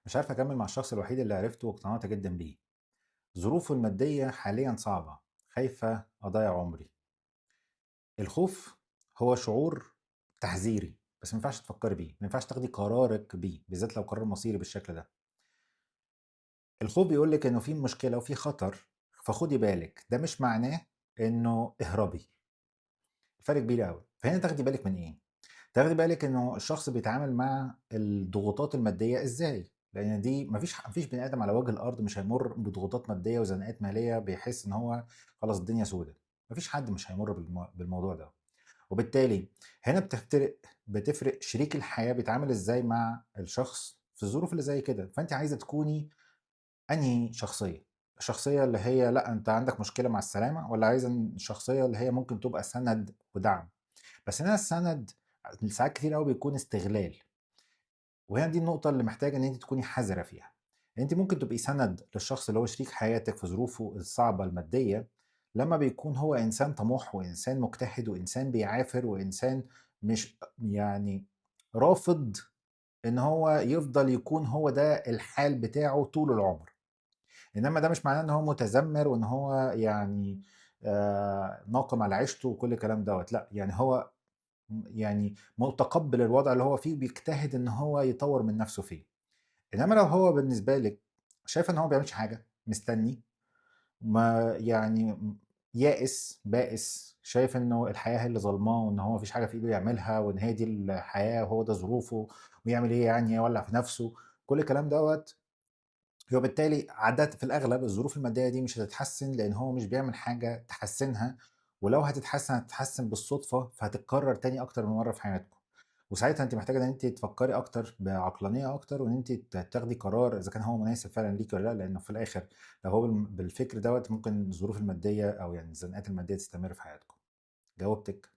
مش عارفة أكمل مع الشخص الوحيد اللي عرفته واقتنعت جدا بيه. ظروفه المادية حاليا صعبة، خايفة أضيع عمري. الخوف هو شعور تحذيري، بس ما ينفعش تفكري بيه، ما ينفعش تاخدي قرارك بيه، بالذات لو قرار مصيري بالشكل ده. الخوف بيقول لك إنه في مشكلة وفي خطر، فخدي بالك. ده مش معناه إنه اهربي. الفرق كبير قوي. فهنا تاخدي بالك من إيه؟ تاخدي بالك إنه الشخص بيتعامل مع الضغوطات المادية إزاي؟ لأن دي مفيش بني آدم على وجه الأرض مش هيمر بضغوطات مادية وزنقات مالية بيحس إن هو خلاص الدنيا سودة. مفيش حد مش هيمر بالموضوع ده. وبالتالي هنا بتفرق شريك الحياة بيتعامل إزاي مع الشخص في الظروف اللي زي كده. فأنت عايزة تكوني أنهي شخصية؟ الشخصية اللي هي لا أنت عندك مشكلة مع السلامة، ولا عايزة الشخصية اللي هي ممكن تبقى سند ودعم؟ بس هنا السند ساعات كتير قوي بيكون استغلال، وهنا دي النقطة اللي محتاجة إن أنت تكوني حذرة فيها. أنت ممكن تبقي سند للشخص اللي هو شريك حياتك في ظروفه الصعبة المادية لما بيكون هو إنسان طموح وإنسان مجتهد وإنسان بيعافر وإنسان مش يعني رافض إن هو يفضل يكون هو ده الحال بتاعه طول العمر. إنما ده مش معناه إن هو متذمر وإن هو يعني ناقم على عيشته وكل الكلام دوت، لا، يعني هو يعني متقبل الوضع اللي هو فيه وبيجتهد إن هو يطور من نفسه فيه. إنما لو هو بالنسبة لك شايف إن هو ما بيعملش حاجة، مستني، ما يعني يائس بائس، شايف إنه الحياة هي اللي ظلماه وإن هو مفيش حاجة في إيده يعملها وإن هي دي الحياة وهو ده ظروفه ويعمل إيه يعني، يولع في نفسه، كل الكلام دوت، هو بالتالي عادة في الأغلب الظروف المادية دي مش هتتحسن لأن هو مش بيعمل حاجة تحسنها، ولو هتتحسن هتتحسن بالصدفة، فهتتكرر تاني أكتر من مرة في حياتكم. وساعتها أنت محتاجة إن أنت تفكري أكتر بعقلانية أكتر، وإن أنت تاخدي قرار إذا كان هو مناسب فعلا ليكي ولا لا، لأنه في الآخر لو هو بالفكر دوت ممكن الظروف المادية أو يعني الزنقات المادية تستمر في حياتكم. جاوبتك؟